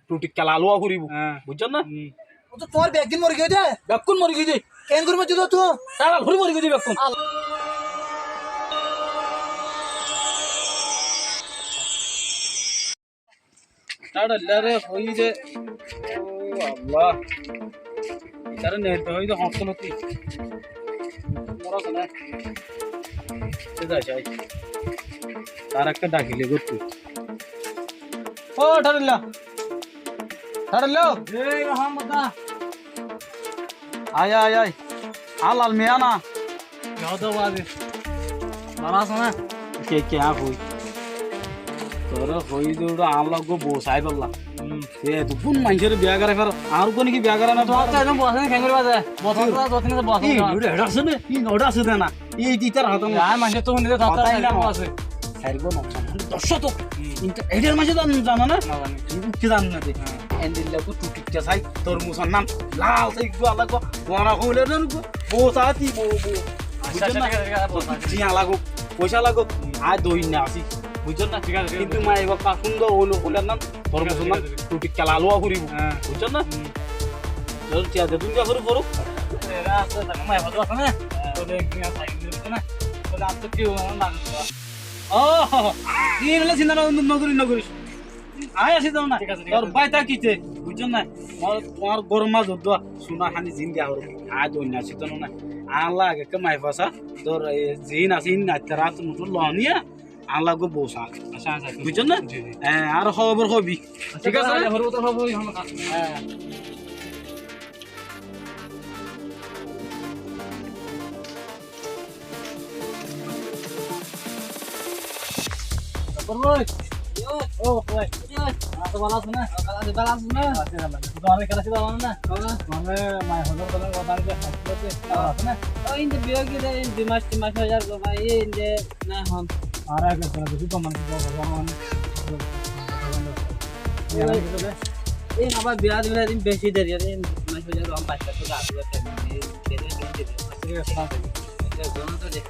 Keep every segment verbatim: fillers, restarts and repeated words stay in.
Tutik kela luwa foribo. Há. Buijjó né? Hum. Ó to tuáñr beggín mori giyé dé. Beggún mori giyé dé. Keén gorí mori giyé dé tuáñr? Taral fori mori giyé dé beggún. Taral re hoiyé dé. Ó Allah. Itare ne hoiyé dé hoñtó noti. Mora sona. Te zai zai. Tar ekká dhakile gortú. Ó, Tharilla! Tharilla! Ei, Muhammad da! Ai, ai, ai. Añár lal miya na? Yó to bazi. Bála asó na? Ke, ke, añí hoi. Toré hoi de uçá añár lagó bou sai bolla. Hum. Te eto gun maincóre biya gorai faro. Añár gun ki biya gorai no faro? Tuáñr to ezon bou asé ni, keén gorí baze? Bou asé ni, bou asé ni. Ki, uçá asé ni? Ki, uçá asé ni na? Ei, ei, itar hotá no. Ar maincé to húni de, hotá ilar no. Asé. Sair gua no, doc cót. Hum. Kintu eitar maincé zano, zano na? No zani. Kintu ki zano na de? Hum. Endilla gua tutik ta sai, tormus or nam lal sai gua, Allah gua, gua na hoile na gua. Bou sai ti, bou, bou. Accha, buijjó accha, na? Thík asé, thík asé, bou sai. Tiañ lagók, foisa lagók, hum, añí doi na así. Buijjó na? Thík asé, thík asé. Kintu maiyafuar sundor óile, óile nam, tormus or nam, thík asé, thík asé, tutik kela luwa foribo. Há. Buijjó na? Hum. Zor, tiañ de, tui zor, foro. Era asé, tar maiyafuar asé na? Há. Tóile ki asé, buijjó na? Tóile añár to keu no lage. Ó, tui ene sinta no, no goris, no goris. Añí así to na. Thík asé, thík asé. Tor bái tákite, buijjó na? Tuáñr, tuáñr góror mazé dua, suna hani zin diya foribo. Añí doi na así to na. Añár lage ekká maiyafuar sa, tor, e, zin asé, in na, tara to mutu loniya. Añár lagó bou sa. Accha, accha. Buijjó na? Ji, ji. Há, ar hóbor hobi. Accha, thík asé? Accha, hóbor to hobi, hóbor. Há. Hóbor boi. Yo. Ó, boi. Yo. Añí to bála así na? Bála así, bála así na? Así, bála así. Tuáñr kela así bála na? Há. Mane, mai hóbor bála, bála así na? Há. Bála así na? Ó, inde biya giyé de, inde dui mac, tin mac ói zar goi, bái, inde na hon. Ar ek beci gom manúic, beci gom manúic. Ei, abar biya dibar din beci deri, din mac ói zar, añár bacca to dui bacca, deri, deri, deri. Thík asé, thík asé. Acha, zona to de.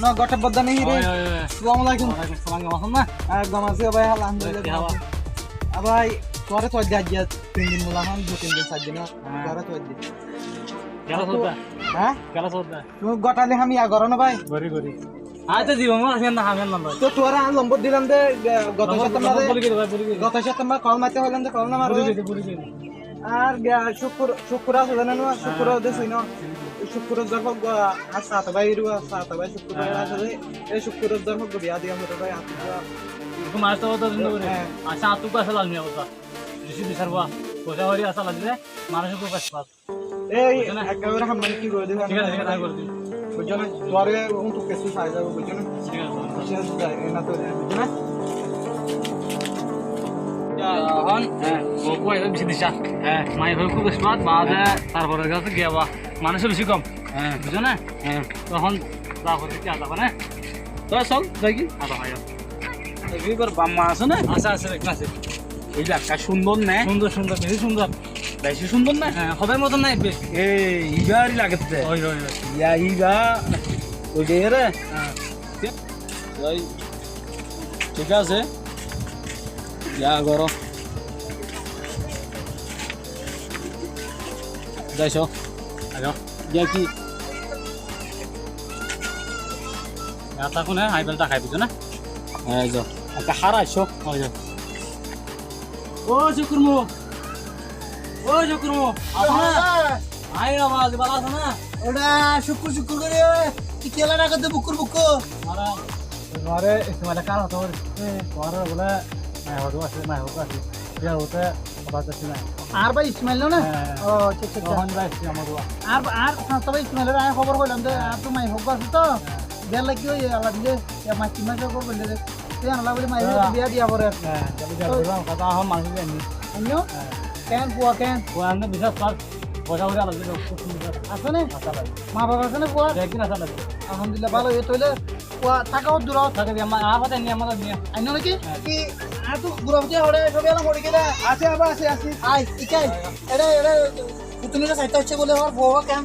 Góror bodda nai re? Oi, oi, oi. Assalamu alaikum. Walaikum salam, gom asó na? Há, gom así bái, alhamdulillah. Oi, ki habar? Há bái, tuáñre tuwai di aijja tin din bola, hán, dui tin din, sair din, há, tuáñre tuwai di. Gela sodda? Há? Gela sodda? Tui gotali ham ya goró na bái? Gorí, gorí. Añí to zibon asé na ham ya no loi. To tuáñre añí lombor dilam de, e, goto sópto mazé, buli giyé, bái, buli giyé. Goto sópto mazé kol maite hoilam de, kol no maro. Buli giyé, buli giyé. Ar, e, cúkkur, cúkkur asé zano na, cúkkur de sino. Cúkkur dor hok, ar sato bái ru, sato bái cúkkur asé de. E cúkkur dor hok biya diya foribo bái, ar. Ekku mas to dor hok. Há. Ar sato bái asé lal miya bota. Beci bisar bua. Foisa hori asé lal de, manúic ko pas pas. Ei, buijjó na? Ekkebare ham mane ki gorí diba? Thík asé, thík asé, gorí diyum. Buijjó na? Tuáre un tu kessú sai zaibo, buijjó na? Thík asé. Buijjó na? Ehón, há, bou kúa beci dicá. Há. Maiyafua kúb smart, baade, há, tarfore giyé ba. Manúic beci kom. Há. Buijjó na? Há. Tohón tarfore ki ada bane? Toh sol, zai ki? Ada, há. Ei, ebar bap ma asé na? Asé, asé, asé. Ei zaga cúndor na? Cúndor, cúndor, beci cúndor. Beci cúndor na? Há, hobar moton na, beci. Ei, iba ari lage de. Oi, oi, oi. Ya, iba. Oi de ere. Há. Ei, thík asé. Ya, goró. Zai so. Ayo. Ya ki? Ya, ta kune, aibel ta khaibi to na? Ei zo. Ekka hara aiso. Oi, oi. Ó, Cúkkur mu. Ó, Cúkkur mu. Asó na? Há. Ai, baba, azi bála asó na? Óra Cúkkur Cúkkur gorí, ói. Tui kiyólla rakóde bukkur bukkur? Mara, mara Ismail kar hotá gorí. Hé. Mara bóle, mai hodu asé, mai hodu asé. Iya, óte hotá asé na. Ar bái Ismail no na? Hé. Ó, accha, accha, accha. Tohón bái Ismail amar bái. Ar, ar, há, tobe Ismail ore añí hóbor hoilam de, hé, ar to mai hodu asé to. Hé. Biyar lagi óiye, Allah dile, ya, mac tin mac hóbor hoile de. Te Allah bóli maiyafua biya diya fore. Há, taile biya diya fore, hotá hon manúic zaini. Ainno? Há. Ken, fua ken? Fua ande biswas fak, foisa fori alai dibo, kúb cúndor. Asé ne? Asé alai. Ma baf asé ne fuar? Beggín asé alai. Alhamdulillah, bála óiye. Tóile fua táke hoddúr? Táke de, añár fua de ni, añár fua de ni. Ainno naki? Há. Ki, añár to gura fua de hore, sob ela mori giyé de. Asé, abar asé, asé. Ai, ikai. Ere, ere, futunire saito aiccé bóle, abar fua ken?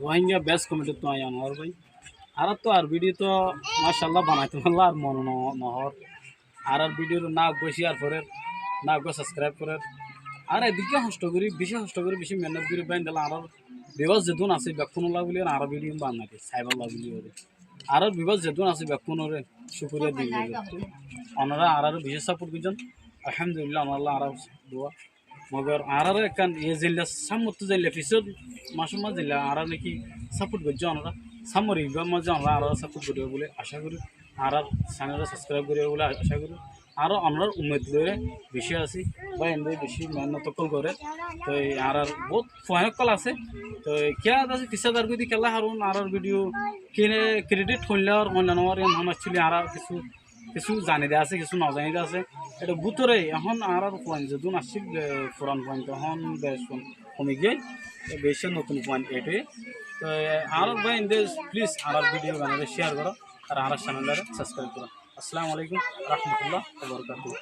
Rohingya best comedy ttu aññí Anwar bái. Añárattú ar video tó macállah banaitó nofaillé ar mon no, nohór. Añárar video re na uggúa share gorér, na uggúa subscribe gorér. Añára edikká hosto gorí, beci hosto gorí, beci mehénnot gorí bái, endilla añárar viewers zedún asé bekkúnolla buli añára video banai dé, saibálla buli. Añárar viewers zedún asé bekkúnoré cúkuriya di. Onora añáráre beci support goijjón, alhamdulillah, onoralla añárar dua. Mogor añáráre ekkán e zeilla sámmottú zeilla fisór macór mazé zeilla añáráre niki support goijjó onora, sámmor ibár mazé onora añáráre support goríba buli acá gorí, añárar channel subscribe goríba buli acá gorí. Añára onorar ummid loiyóre beci así, bái ende beci mehénnot ókkol gorér. Toi añárar bout fuain ókkol asé. Toi kiyá asé fisá dar gorí di kiyólla harun añárar video kine credit hoilla ar hoilla no ar ehón actually añára kissú, kissú zani de asé, kissú no zani de asé. Ete bútore ehón añárar fuain zedún accíl, e, furan fuain to ehón bec homi giyói, e, beci notun fuain add óiye. Toi añárar bái ende please añárar video ganore share goró ar añárar channel ore subscribe goró. Assalamu alaikum warahmatullahi wabarakatuhu.